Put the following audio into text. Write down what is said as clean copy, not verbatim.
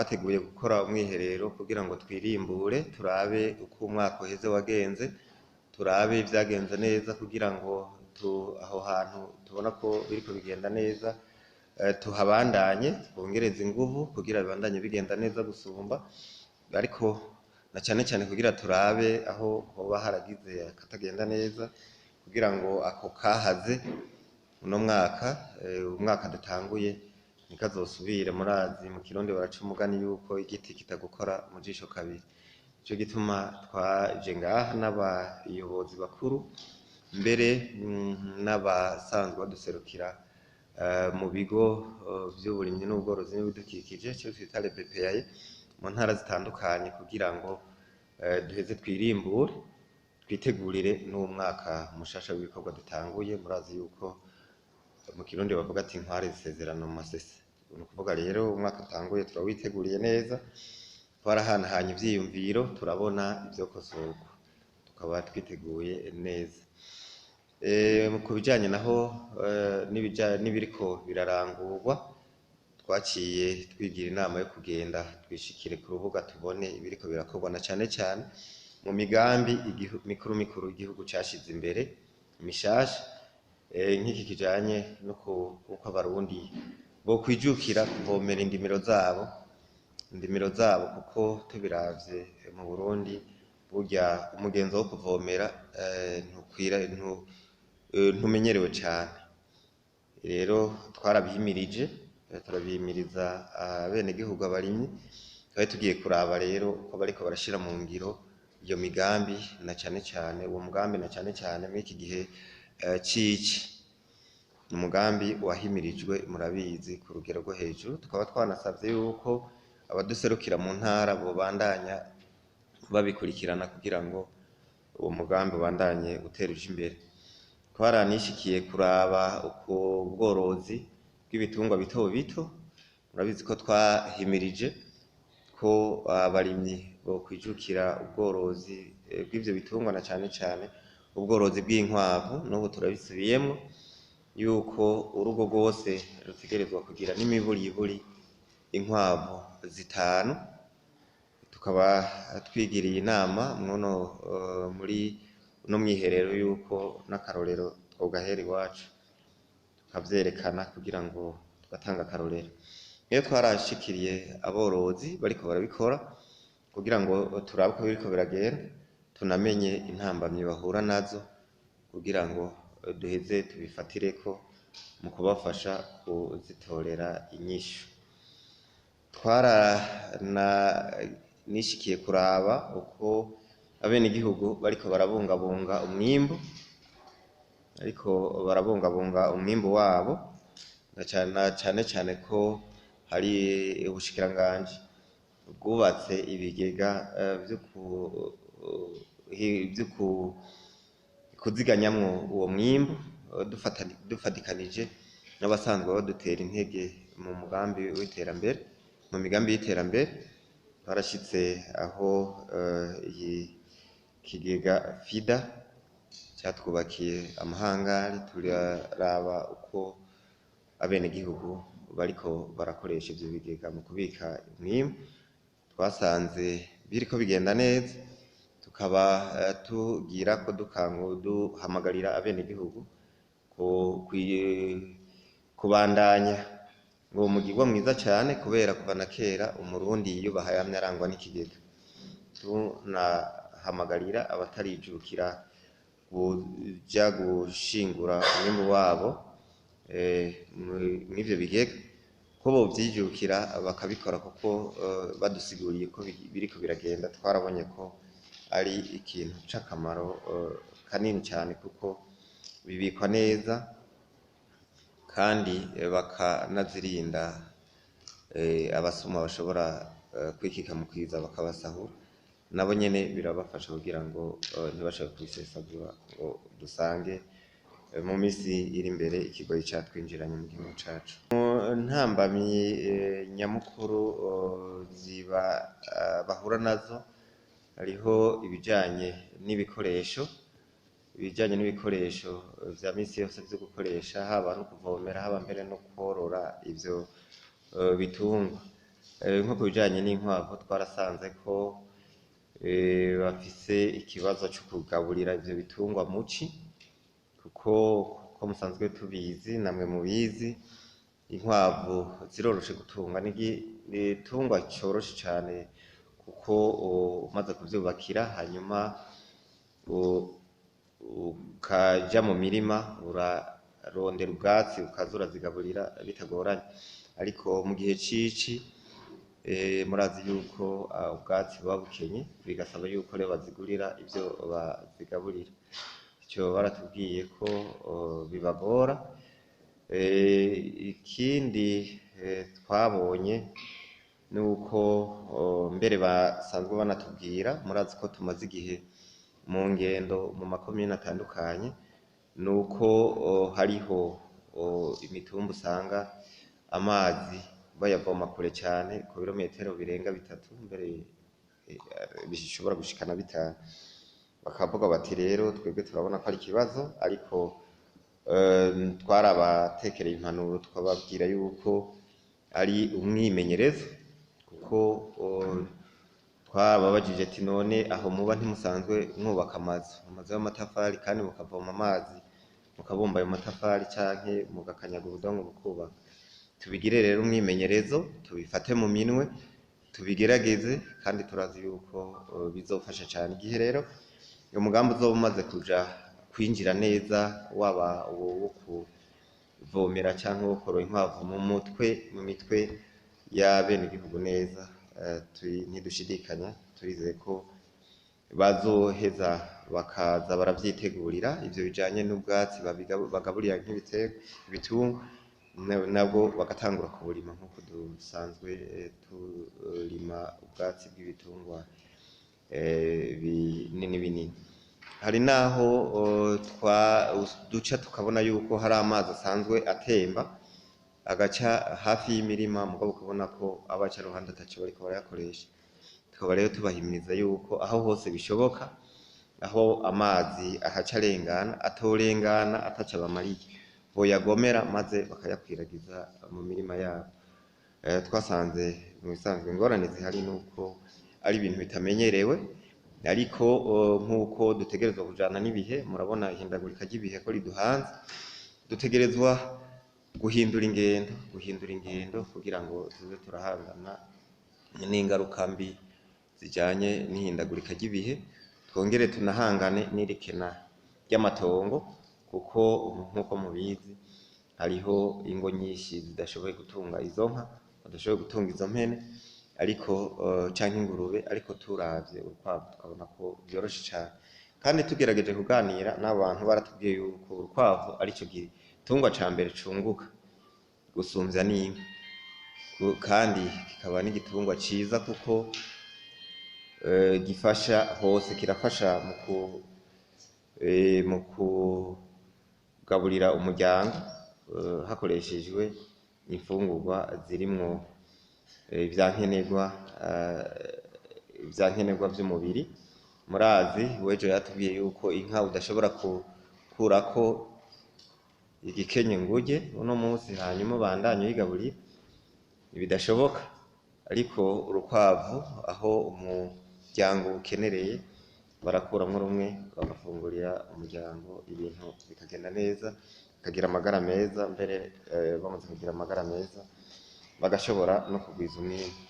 Twateguye gukora umwiherero kugira ngo twirimbure, turabe uko umwaka uheze wagenze, turabe ivyagenze neza kugira ngo aho hantu tubona ko biriko bigenda neza, tuhabandanye twongereze inguvu kugira bibandanye bigenda neza gusumba, ariko na cane cane kugira turabe aho hoba haragize akatagenda neza kugira ngo ako kahaze uno mwaka, umwaka dutanguye ntikazosubire. Murazi mu Kirundi baraca umugani yuko igiti kitagukora mu jisho kabiri. Nico gituma twaje ngaha n'abayobozi bakuru, mbere n'abasanzwe baduserukira mu bigo vy'uburimyi n'ubworozi n'ibidukikije, ico twita BPAE, mu ntara zitandukanye, kugira ngo duheze twirimbure, twitegurire n'umwaka mushasha w'ibikorwa dutanguye. Murazi yuko mu Kirundi bavuga ati inkware zisezerana mu masese. Ni ukuvuga rero umwaka utanguye turawiteguriye neza, twarahanahanye ivyiyumviro, turabona ivyokosorwa, tukaba twiteguye neza. Ku bijanye naho n'ibiriko birarangurwa, twaciye twigira inama yo kugenda twishikire ku rubuga tubone ibiriko birakorwa, na cane cane mu migambi mikuru mikuru igihugu cashize imbere mishasha, nk'iki kijanye no uko Abarundi bokwijukira kuvomera indimiro zabo, kuko tubiravye mu Burundi burya umugenzo wo kuvomera ntukwira, ntumenyerewe cane. Rero twarabihimirije, turabihimiriza abenegihugu, abarimyi. Twari tugiye kuraba rero uko bariko barashira mu ngiro iyo migambi, na cane cane uwo mugambi, na cane cane muri iki gihe c'ici. Ni umugambi wahimirijwe, murabizi, ku rugero rwo hejuru. Tukaba twanasavye yuko abaduserukira mu ntara bobandanya babikurikirana kugira ngo uwo mugambi ubandanye utera uja imbere. Twaranishikiye kuraba uko ubworozi bw'ibitungwa bito bito. Murabizi ko twahimirije ko abarimyi bokwijukira ubworozi bw'ivyo bitungwa, na cane cane ubworozi bw'inkwavu. N'ubu turabisubiyemwo yuko urugo rwose rutegerezwa kugira n'imiburiburi inkwavu 5. Tukaba twigiriye inama muno muri uno mwiherero yuko n'akarorero twogahera iwacu, tukavyerekana kugira ngo tugatanga akarorero. Rero twarashikiriye aborozi bariko barabikora kugira ngo turabe uko biriko biragenda, tunamenye intambamyi bahura nazo kugira ngo duheze tubifatireko mu kubafasha kuzitorera inyishu. Twarananishikiye kuraba uko abenegihugu bariko barabungabunga umwimbu, ariko barabungabunga umwimbu wabo, na cane cane ko hari ubushikiranganji bwubatse ibigega vyo kuziganyamwo uwo mwimbu, dufatikanije n'abasanzwe badutera intege mu mugambi w'iterambere, mu migambi y'iterambere. Twarashitse aho ikigega FIDA catwubakiye amahangari, turaraba uko abenegihugu bariko barakoresha ivyo bigega mu kubika umwimbu. Twasanze biriko bigenda neza, tukaba tugira ko duhamagarira abenegihugu kubandanya uwo mugirwa mwiza cane, kubera kuva na kera Umurundi yiyubaha, yamye arangwa n'ikigega. Tunahamagarira abatarijukira kuja gushingura umwimbu wabo mw'ivyo bigega ko bovyijukira bakabikora, kuko badusiguriye ko biriko biragenda. Twarabonye ko ari ikintu c'akamaro kanini cane, kuko bibikwa neza kandi bakanazirinda abasuma bashobora kwikika mu kwiza bakabasahura. Nabo nyene birabafasha kugira ngo ntibashobore kubisesagura, ngo dusange mu misi iri imbere ikigoyi catwinjiranye mu gihugu cacu. Ntambamyi nyamukuru ziba bahura nazo, hariho ibijanye n'ibikoresho vya misi yose vyo gukoresha, haba no kuvomera, haba mbere no kworora ivyo bitungwa. Nko ku bijanye n'inkwavu twarasanze ko bafise ikibazo co kugaburira ivyo bitungwa muci, kuko ko musanzwe tubizi namwe mubizi, inkwavu ziroroshe gutunga, ni igitungwa coroshe cane kuko umaze kuvyubakira hanyuma ukaja mu mirima urarondera ubwatsi ukaza urazigaburira bitagoranye. Ariko mu gihe c'ici murazi yuko ubwatsi buba bukenye, bigasaba yuko rero bazigurira ivyo bazigaburira. Ico baratubwiye ko bibagora. Ikindi twabonye nuko mbere basanzwe banatubwira, murazi ko tumaze igihe mu ngendo mu makomine atandukanye, nuko hariho imitumba usanga amazi bayavoma kure cane, ku birometero birenga 3, mbere bishobora gushikana 5. Bakavuga bati rero twebwe turabona ko ari ikibazo, ariko twarabatekereye impanuro, tukababwira yuko ari umwimenyerezo, kuko twababajije ati none aho muba ntimusanzwe mwubaka amazu y'amatafari kandi mukavoma amazi mukabumba ayo matafari canke mugakanyaga ubudongo mukubaka. Tubigire rero umwimenyerezo, tubifate mu minwe, tubigerageze, kandi turazi yuko bizofasha cane. Igihe rero umugambi uzoba umaze kuja kwinjira neza, waba uwo wo kuvomera canke wo korora inkwavu mu mitwe y'abenegihugu neza, ntidushidikanya, turizeye ko bazoheza bakaza baravyitegurira ivyo bijanye n'ubwatsi bagaburira ibitungwa, nabwo bagatangura kuburima nk'uko dusanzwe turima ubwatsi bw'ibitungwa binini binini. Hari naho duca tukabona yuko hari amazi asanzwe atemba agaca hafi y'imirima, mugabo ukabona ko abaca ruhande ataco bariko barayakoresha. Tukaba rero tubahimiriza yuko aho hose bishoboka, aho amazi ahaca arengana, atorengana ataco abamariye, boyagomera maze bakayakwiragiza mu mirima yabo. Twasanze mu bisanzwe ingorane zihari nuko ari ibintu bitamenyerewe, ariko nk'uko dutegerezwa kujana n'ibihe, murabona ihindagurika ry'ibihe ko riduhanze, dutegerezwa guhindura ingendo kugira ngo tuze turahangana n'ingaruka mbi zijanye n'ihindagurika ry'ibihe, twongere tunahangane n'irikena ry'amatongo, kuko nk'uko mubizi hariho ingo nyinshi zidashoboye gutunga izo nka, badashoboye gutunga izo mpene, ariko canke ingurube, ariko turavye urukwavu tukabona ko vyoroshe cane. Kandi tugerageje kuganira n'abantu baratubwiye yuko urukwavu arico gitungwa ca mbere cunguka gusumvya n'inka, kandi kikaba n'igitungwa ciza kuko gifasha hose, kirafasha mu kugaburira umuryango hakoreshejwe imfungurwa zirimwo ivyankenerwa vy'umubiri. Murazi wejo yatubwiye yuko inka udashobora gukurako igikenye ngo urye uno munsi hanyuma ubandanye uyigaburira, bidashoboka. Ariko urukwavu aho umuryango ukenereye barakuramwo rumwe bagafungurira umuryango, ibintu bikagenda neza, bakagira amagara meza, mbere bamaze kugira amagara meza bagashobora no kugwiza umwimbu.